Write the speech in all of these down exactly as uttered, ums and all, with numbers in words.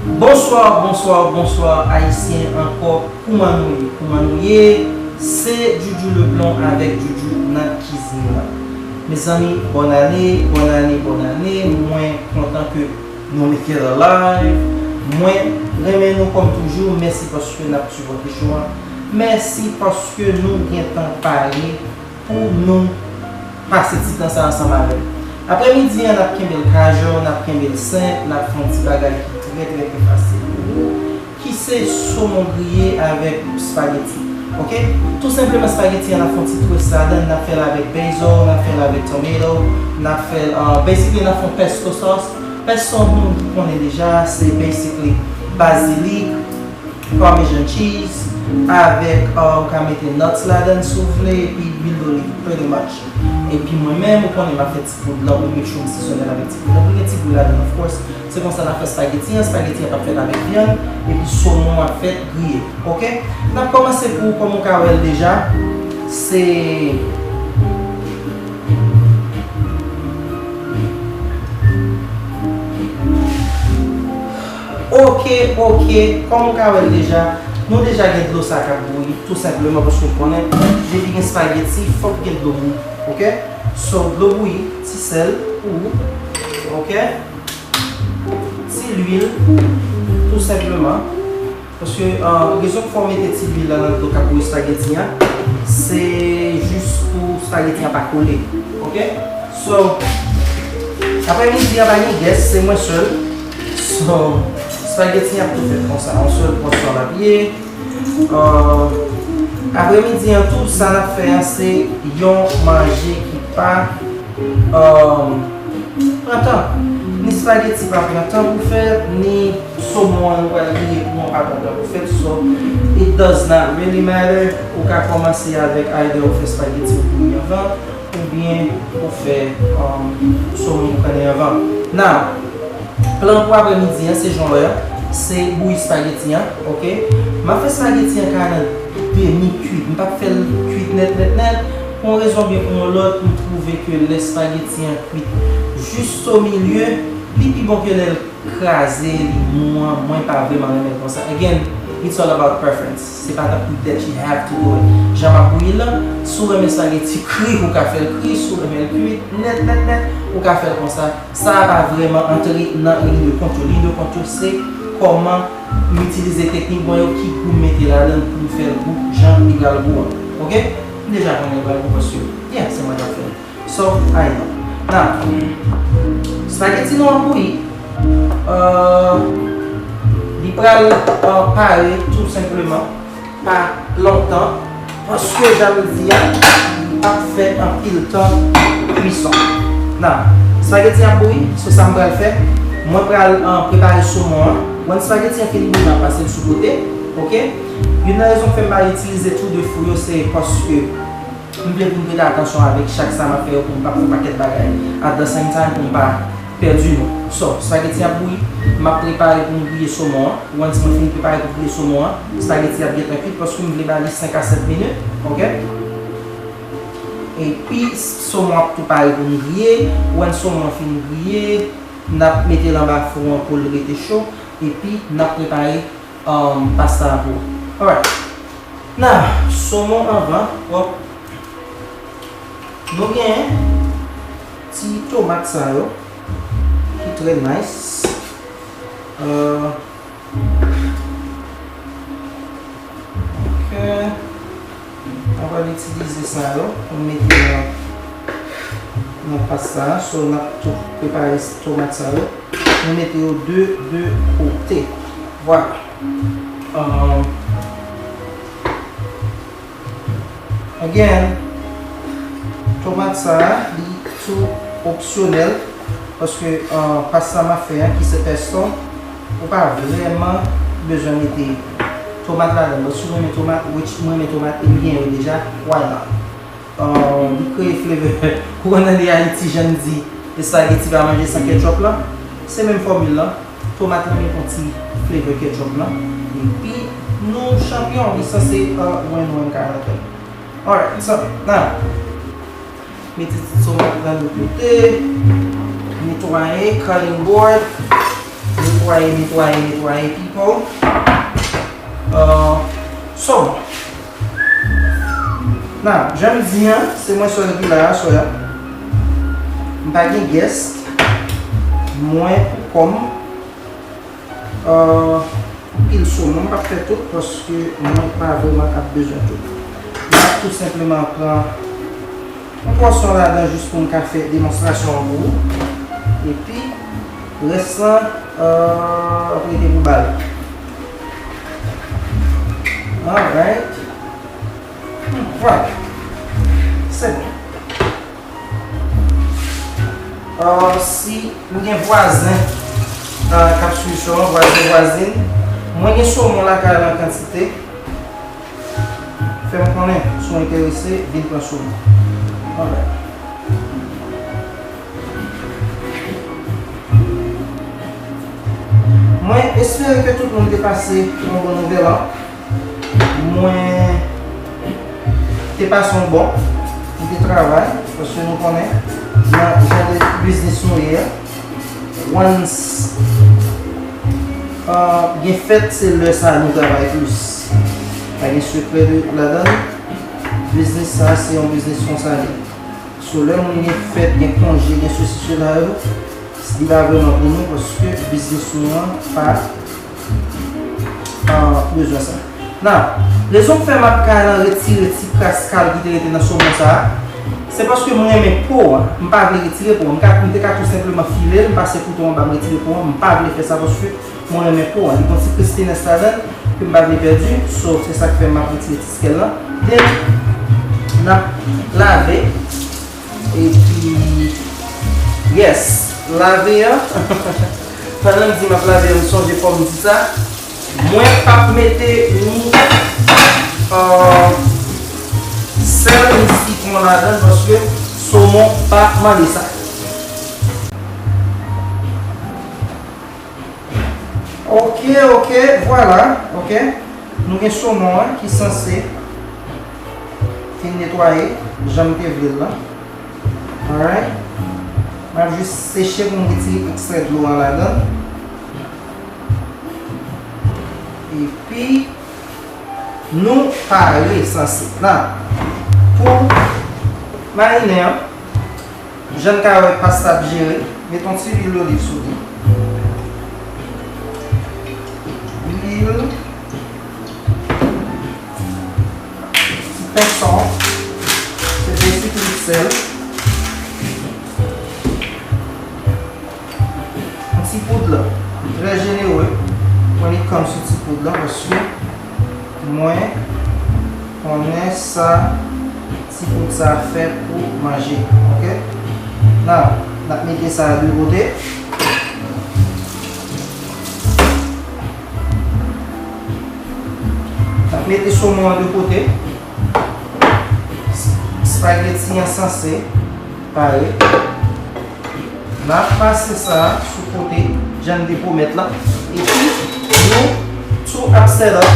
Bonswa, bonswa, bonswa, Ayisyen ankò. Kouman nou ye? Kouman nou ye? Se Djoudjou Leblon avèk Djoudjou nan kizin nan. Mezanmi, bòn ane, bòn ane, bòn ane. Mwen kontan ke nou make it alive. Mwen renmen nou kòm toujou. Mèsi paske n ap sipòte show a. Mèsi paske nou gentan pare pou nou pase ti tan sa ansanm avè m. Aprèmidi an, n ap kenbe l casual, n ap kenbe l senp, n ap fè yon ti bagay ki trè, trè, trè fasil pou nou, ki se somon griye avèk spaghetti. Oke? Tou senpleman, spaghetti an, n ap fè yon ti twist ladan l, n ap fè l avèk basil, n ap fè l avèk tomato, n ap fè l, uh, basically, n ap fè yon pesto sauce. Pesto, nou konnen deja, se basically bazilik, Parmesan cheese, avèk, uh, ou ka mete nuts ladan l si w vle, epi lwil doliv, pretty much. Epi mwen menm, ou konnen m ap fè ti poud lan, ou make sure m sizone l avèk ti poud lan. Pou l gen ti gou ladan l, of course. Se konsa n ap fè spaghetti an. Spaghetti an p ap fèt avèk vyann, epi somon an ap fèt griye. Oke? N ap kòmanse pou, kòm ou ka wè l deja, se Oke, oke, kòm ou ka wè l deja, nou deja gen dlo sa k ap bouyi, tou senpleman paske w konnen, depi gen spaghetti, fòk gen dlo bouyi, oke? So, dlo bouyi, ti sèl pou ou, oke? Ti lwil, tou senpleman. Paske, ah, rezon k fè w mete ti lwil la nan dlo k ap bouyi spaghetti an, se jis pou spaghetti an pa kole. Oke? So, aprèmidi an pa gen guest, se mwen sèl. So, spaghetti an ap tou fèt konsa. Yon sèl pòsyon l ap ye. Ah, aprèmidi an tou, sa n ap fè an, se yon manje ki pa Um, pran tan. Ni spaghetti pa pran tan pou fèt, ni somon an nou pral griye pou an pa pran tan pou fèt. So, it does not really matter. Ou ka kòmanse avèk either ou fè spaghetti ou bouyi anvan, oubyen ou fè, um, somon boukannen anvan. Now, Plan pou aprèmidi an, se jan w wè a, se bouyi spaghetti an, oke? M ap fè spaghetti an ka nan demi kwit, m p ap fè l kwit nèt, nèt, nèt. Pou yon rezon byen pou yon lòt, m twouve ke lè spaghetti an kwit jis o milye, li pi bon ke lè l kraze, li mou an, mwen pa vrèman renmen l konsa. Again, it's all about preference. Se pa tankou that you have to do it. Jan m ap bouyi l lan, si w renmen spaghetti kri, ou ka fè l kri, si w renmen l kwit, nèt, nèt, nèt, ou ka fè l konsa. Sa a pa vrèman antre nan liy de kont yo. Liy de kont yo se kòman m itilize teknik mwen yo, ki gou m mete ladan l pou m fè l gou jan li pral gou an. Oke? M deja konnen l pral gou paske, yeah, se mwen k ap fè l. So, I know. Now, spaghetti nou an bouyi. Euh, li pral, euh, pare tou senpleman. Pa lontan, paske jan m di a, li p ap fè anpil tan kwison. Nan, spaghetti ap bouyi, so sa m pral fè, mwen pral, ah, prepare somon an. When spaghetti an fin bouyi, m ap pase l sou kote, oke? Youn nan rezon k fè m pa itilize tou de fou yo, se paske m vle pou m prete atansyon avèk chak sa m ap fè yo, pou m pa fè yon pakèt bagay at the same time, pou m pa pèdi nou. So, spaghetti ap bouyi, m ap prepare pou m griye somon an. Once mwen fin prepare pou m griye somon an, spaghetti ap gentan kwit paske m vle ba li senk a sèt minit, oke? Epi, somon ap tou pare pou m griye. Once somon an fin griye, n ap mete l anba fou an pou l rete cho. Epi, n ap prepare, um, pasta a pou ou. Alright. Nan, somon anvan, hop. Nou gen ti tomat sa yo, ki trè nice. Euh, ok. Mwen pral itilize sa yo pou m mete nan, nan pasta a. So, n ap tou prepare tomat sa yo. Nou mete yo de, de kote. Vwala. Euh, Again, tomat sa a, li tou opsyonèl, paske, ah, pasta m ap fè a, ki se pesto, ou pa vrèman bezwen mete tomat ladan l. But si w renmen tomat, which mwen renmen tomat, e m gen yo deja, why not? Ah, li kreye flavor. Ou konn nan Ayiti, jan n di, espageti pa manje san ketchup lan, se menm fòmil lan. Tomat lan met yon ti flavor ketchup lan. Epi nou chanpyon, li sanse, uh, win win kind of thing. Alright, so, now, mete ti tomat lan de kote, netwaye cutting board, netwaye. Netwaye, netwaye, netwaye, people. Uh, so, now, jan m di an, se mwen sèl ki la aswè a. M pa gen guest. Mwen pou kò m. Uh, pil somon, m p ap fè tout paske mwen pa vrèman ap bezwen tout. M ap tou senpleman pran yon pòsyon ladan jis pou m ka fè demonstrasyon an pou ou. Epi, rès lan, euh, ap rete pou bal. Alright. Hmm, vwala. Se bon. Euh, si nou gen vwazen, euh, k ap swiv show an, vwazen, vwazin, mwen gen somon lakay lan kantite. Fè m konnen si w enterese, vin pran somon. Alright. Mwen espere ke tout moun te pase yon bon nouvèl an. Mwen te pase yon bon, mwen te travay, paske nou konnen, nan jan de biznis nou ye a, once, uh, gen fèt, se lè sa a nou travay plis. Pa gen sekrè de ladan l. Biznis sa a, se yon biznis konsa li ye. So, lè moun gen fèt, gen konje, gen sesi, sela yo, li pa vrèman pou nou, paske biznis nou an pa, pa bezwen sa. Now, rezon k fè m ap ka al retire ti kras kal ki te rete nan somon sa a, se paske mwen renmen po a. M pa vle retire po a. M ka, m te ka tou senpleman file l, m pase kouto anba, m retire po a. M pa vle fè sa paske mwen renmen po a. Li gon ti kristinès ladan l ke m pa vle pèdi. So, se sa k fè m ap retire ti skèl lan. Then, n ap lave. Epi, yes, lave an. Pandan m di m ap lave an, m sonje fò m di sa. Mwen p ap mete ni, euh, sèl ni sitwon ladan l paske somon pa mande sa. Ok, ok, vwala, ok. Nou gen somon an ki sanse fin netwaye, jan m te vle l lan. Alright. M ap jis seche pou m retire ekstrè dlo a ladan. Epi, nou pare sanse. Now, pou marinen an, jan n ka wè pasta ap jere, met yon ti lwil oliv sou li. Lwil, ti penson, se de ti plis sèl. Yon ti poud la. Trè jenere when it comes to ti poud la, paske mwen konnen sa ti poud sa fè pou manje. Ok? Now, n ap mete sa de kote. N ap mete somon an de kote. Spageti an sanse pare. N ap pase sa sou kote jan n te pwomèt la. Epi, nou tou ap set up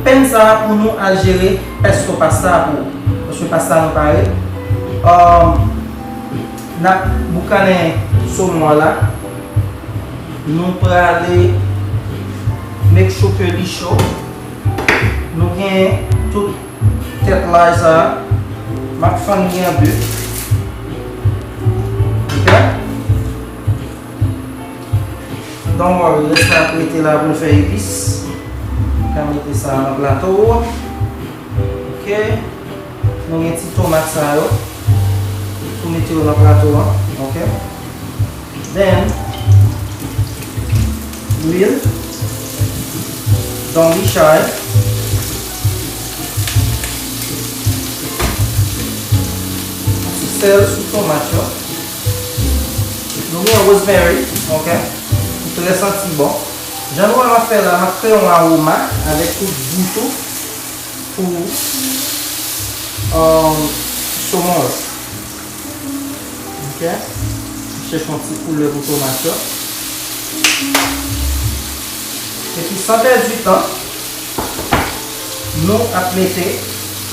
pen sa pou nou al jere pesto pasta pou ou. Paske pasta nou pare. Um, n ap boukannen somon an la. Nou prale make sure ke li cho. Nou gen tout tèt lay sa a. M ap fann li an de. Ok? Don't worry, lè sa ap rete la pou n fè epis. Ka mete sa nan plato. Ok. Nou gen ti tomat sa yo. Tou mete yo nan plato an. Ok. Then, lwil. Don't be shy. Ti sèl sou tomat yo. Nou gen rosemary, ok? Li trè santi bon. Jan nou wè m ap fè la, m ap kreye yon aroma avèk tout gou tou pou, um, somon yo. Ok. Chèche yon ti koulè pou tomat yo. Epi, san pèdi tan, nou ap mete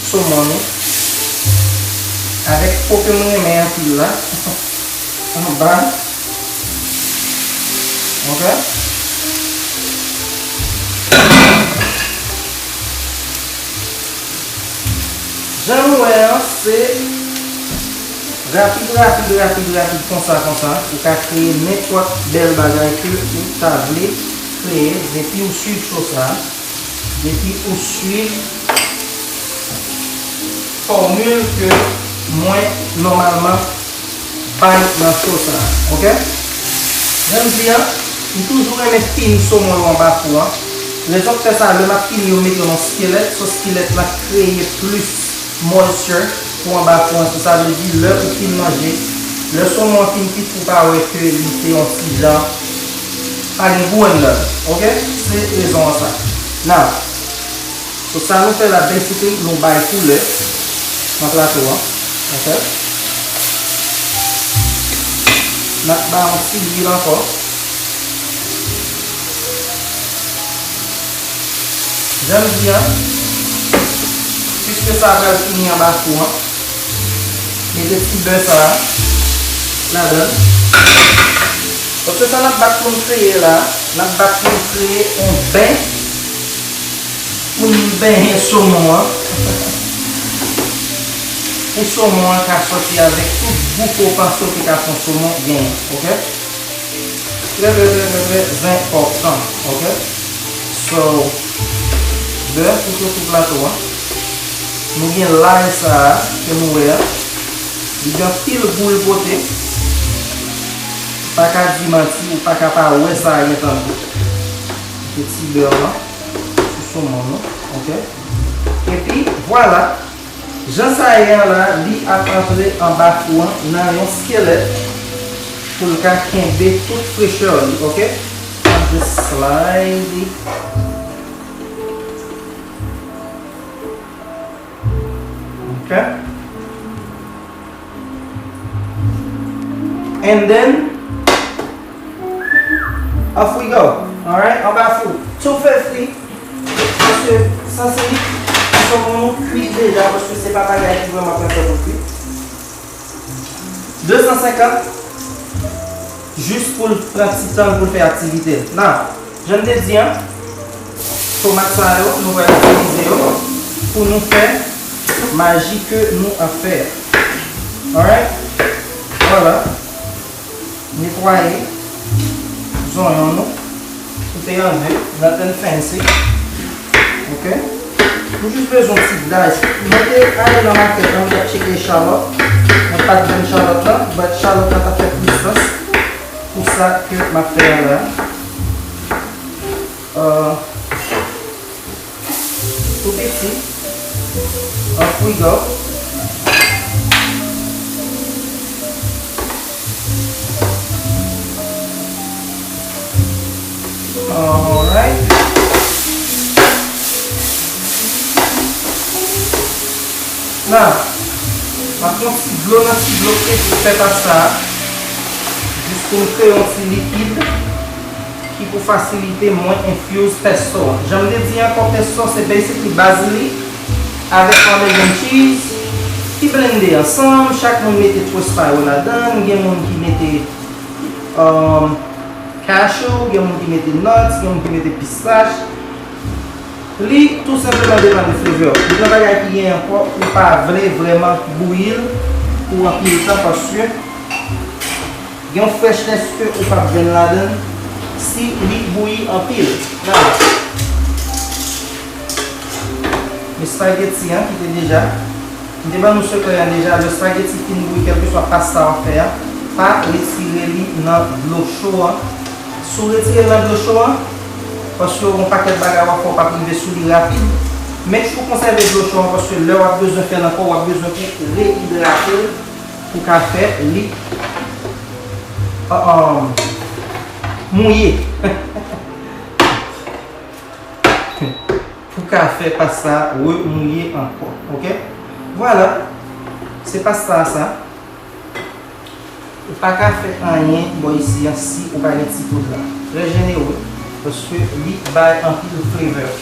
somon nou avèk po ke m renmen anpil la anba. Ok? Jan nou wè an, se rapid, rapid, rapid, rapid, konsa, konsa. Ou ka kreye nenpòt bèl bagay ke ou ta vle kreye depi ou swiv cho sa. Depi ou swiv fòmil ke mwen nòmalman bay nan cho sa a, ok? Jan m di a, m toujou renmen fini somon yo anba fou an. Rezon k fè sa, lè m ap fini yo, m mete yo nan skilèt, so skilèt la kreye plis moisture pou anba fou an. So, sa vle di, lè ou fin manje, lè somon an fin kwit, ou pa wè ke li te yon ti jan pa gen gou anndan l, ok? Se rezon an sa. Now, so, sa nou fè la, basically, nou bay koulè nan plato an, ok? N ap bay yon ti lwil ankò. Jan m di a, piske sa pral fini anba fou an, mete ti bè sa a ladan l. Paske sa n ap bat pou n kreye la, n ap bat pou n kreye yon ben pou n benyen somon an. Pou somon an ka sòti avèk tout gou ke w panse w te ka fè yon somon genyen, ok? Trè, trè, trè, trè, trè enpòtan, ok? So, bè pou soti plato a. Nou gen lay sa a ke nou wè a. Li gen anpil gou l pote. Ou pa ka di manti, ou pa ka pa wè sa a gentan gou. Mete ti bè lan sou somon nou, ok? Epi, vwala. Jan sa ye a la, li ap antre anba fou an nan yon skilèt pou l ka kenbe tout frechè li, ok? Ap just slide it. Ok? And then, off we go. Alright? Anba fou. Two fifty. Paske sanse li, somon nou kwit deja, paske se pa bagay ki vrèman pran tan pou l kwit. De san senkant, jis pou l pran ti tan l pou l fè aktivite l. Now, jan m te di an, tomat sa yo, nou pral itilize yo pou nou fè maji ke nou ap fè a. Alright? Vwala. Netwaye zonyon nou. Koupe an de. Nothing fancy. Ok? Nou jis bezwen yon ti dice. Mwen te ale nan makèt la, mwen t ap tcheke chalòt. Mwen pa t jwenn chalòt la, but chalòt la ta fè plis sans pou sa ke m ap fè a la. Euh, Tou piti. Off we go. Alright. Now, m ap pran ti dlo nan ti dlo ke pou fè pasta a. Jis pou m kreye yon ti likid ki pou fasilite mwen infuse pesto a. Jan m te di ankò, pesto se basically bazilik avèk parmesan cheese ki blende ansanm. Chak moun mete twist pa yo ladan l. Gen moun ki mete, um, cashew, gen moun ki mete nuts, gen moun ki mete pistach. Li tou senpleman depann de flavor. Li gen bagay ki gen ankò, ou pa vle vrèman bouyi l pou anpil tan paske gen yon freshness ke ou p ap jwenn ladan l si li bouyi anpil. Gade. Men spaghetti an ki te deja, m te ban nou sekrè an deja, lè spaghetti fin bouyi, kèlkeswa pasta w ap fè a, pa retire li nan dlo cho an. Si w retire l nan dlo cho an, paske yon pakèt bagay w ap fè, w p ap rive sou li rapid. Make sure w konsève dlo cho an, paske lè w ap bezwen fè l ankò, w ap bezwen pou reyidrate l pou ka fè li, uh, um, mouye. Pou ka fè pasta a remouye ankò, ok? Vwala, se pasta a sa. Ou pa ka fè anyen bò isi an si ou pa gen ti poud la. Trè jenere, paske li bay anpil flavor.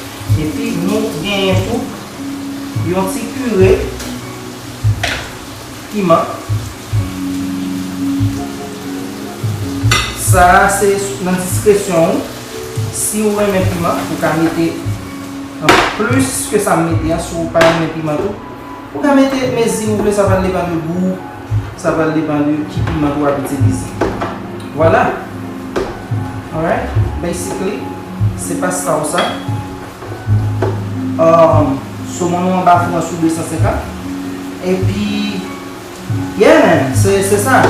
Epi nou genyen tou yon ti kire piman, Sa a se nan diskresyon ou. Si ou renmen piman, ou ka mete an plis ke sa m mete an. Si ou pa renmen piman tou, ou ka mete mezi ou vle, sa pral depann de gou, sa pral depann de ki piman ou ap itilize. Vwala. Alright, basically, se pasta w sa. Um, somon nou anba fou an sou de san senkant. Epi, yeah man, se, se sa.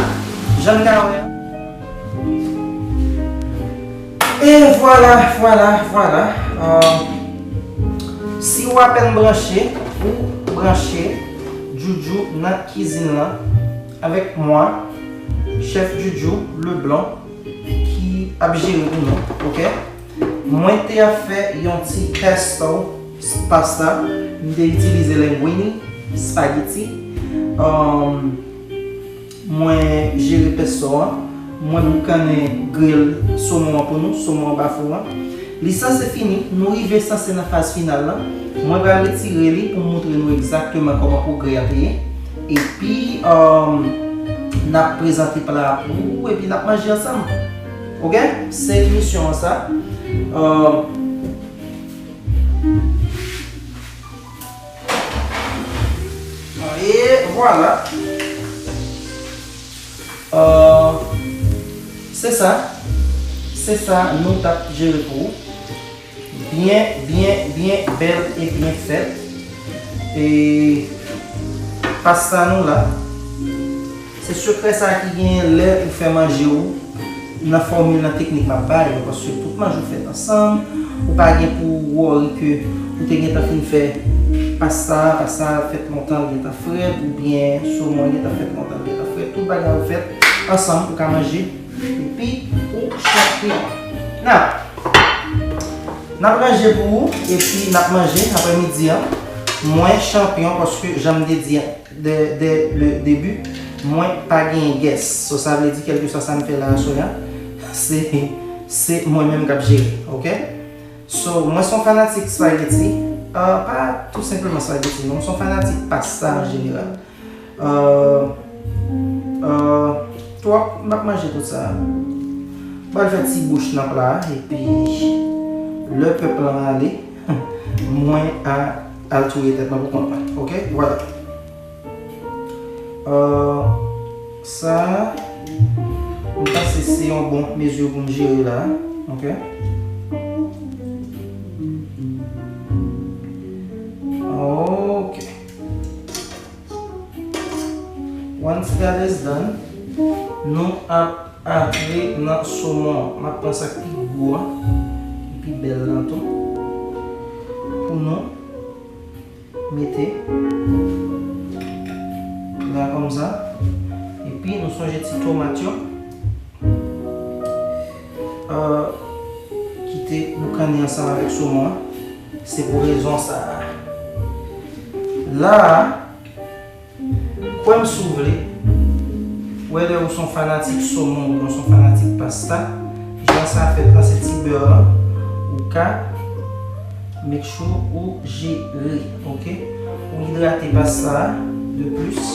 Jan n ka wè. E vwala, vwala, vwala. Um, si w apèn branche, ou branche Djoudjou nan kizin lan avèk mwa, chèf Djoudjou Leblanc, ki ap jere pou nou, oke? Mwen te ap fè yon ti pesto pasta. M te itilize linguine, spaghetti. Um, mwen jere pesto an. Mwen boukannen griye somon an pou nou, somon anba fou an. Li sanse fini, nou rive sanse nan faz final lan. Mwen pral retire li pou m montre nou egzakteman kòman pwogrè an te ye. Epi, um, n ap prezante pla a pou ou, epi n ap manje ansanm. Oke? Se misyon an sa. Uh, e vwala. Uh, se sa. Se sa nou t ap jere pou ou. Byen, byen, byen bèl e byen fèt. E pasta nou la. Se sekrè sa ki genyen lè ou fè manje ou nan fòmil, nan teknik m ap ba yo, paske tout manje ou fèt ansanm, ou pa gen pou worry ke ou te gentan fin fè pasta, pasta fèt lontan, li gentan frèt, oubyen somon gentan fèt lontan, li gentan frèt, tout bagay ou fèt ansanm, ou ka manje, epi ou chanpyon. Now, n ap ranje pou ou, epi n ap manje aprèmidi an. Mwen chanpyon, paske jan m te di an, dè, dè le debi, mwen pa genyen guest. So, sa vle di, kèlkeswa sa m fè la aswè a, se, se mwen menm k ap jere, oke? So, mwen se yon fanatik spaghetti, uh, pa tou senpleman spaghetti, non, m se yon fanatik pasta an jeneral. Uh, uh, twòp, m ap manje tout sa. M pral fè ti bouch nan pla a, epi lè pèp lan ale, mwen a al touye tèt mwen pou kont mwen. Oke? Vwala. Uh, sa, m panse se yon bon mezi pou m jere la. Oke? Oke. Once that is done, nou ap antre nan somon an. M ap pran sa k pi gwo an, ki pi bèl lan tou, pou nou mete la kòmsa. Epi nou sonje ti tomat yo, euh, ki te boukannen ansanm avèk somon an. Se pou rezon sa a. La a, kwè m si w vle, whether ou se yon fanatik somon oubyen ou se yon fanatik pasta, jan sa fèt lan, se ti bè lan, ou ka make sure ou jere, oke? Ou idrate pasta a, de plis.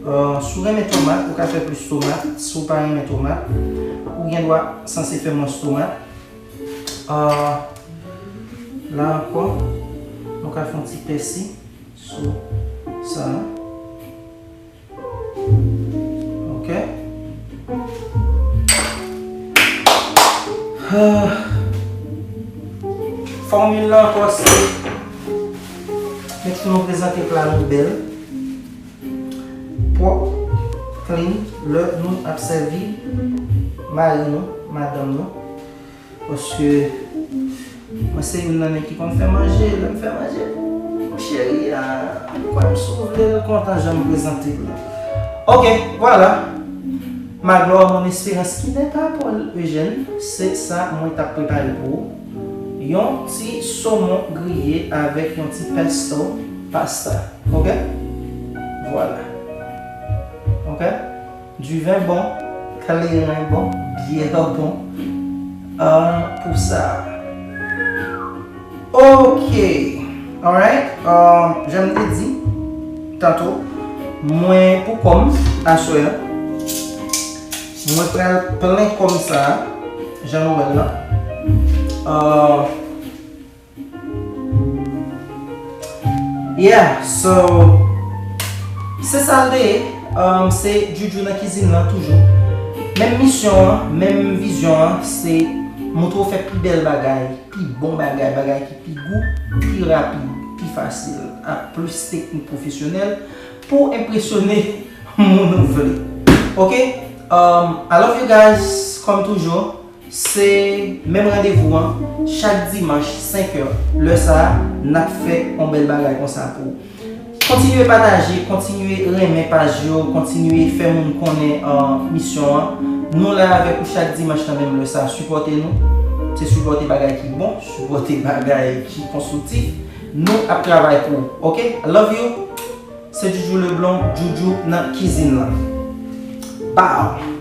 Euh, si w renmen tomat, ou ka fè plis tomat. Si w pa renmen tomat, ou gen dwa sanse fè mwens tomat. Euh, la ankò, nou ka fè yon ti pèsi sou sa a. Oke. Ah. Fòmil la ankò se, men si nou prezante pla nou bèl, pwòp, clean, lè nou ap sèvi mari nou, madanm nou. Paske mwen se youn nan nèg ki konn fè manje. Lè m fè manje pou cheri a, kwè m si w vle, l kontan jan m prezante l la. Oke, vwala. Ma gloire, mon espérance, qui n'est pas Paul Eugène, se sa mwen t ap prepare pou ou. Yon ti somon griye avèk yon ti pesto pasta. Oke? Vwala. Oke? Du vin bon, kleren bon, byè bon, euh, pou sa. Ok. Alright. Euh, jan m te di tanto, mwen pou kò m, aswè a, Mwen pral plen kòm sa, jan nou wè l lan. Uh, yeah, so, se sa l te ye. Um, se Djoudjou nan kizin lan toujou. Menm misyon an, menm vizyon an, se montre w fè pi bèl bagay, pi bon bagay, bagay ki pi gou, pi rapid, pi fasil, ak plis teknik pwofesyonèl pou enpresyone moun ou vle. Ok? Um, I love you guys, kòm toujou. Se menm randevou an, chak dimanch senk è, lè sa a, n ap fè yon bèl bagay konsa pou ou. Kontinye pataje, kontinye renmen paj yo, kontinye fè moun konnen uh, misyon an. Nou la avèk ou chak dimanch nan menm lè sa a, sipòte nou. Se sipòte bagay ki bon, sipòte bagay ki konstriktif. Nou ap travay pou ou, ok? I love you. Se Djoudjou Leblon, Djoudjou nan kizin lan. Bow!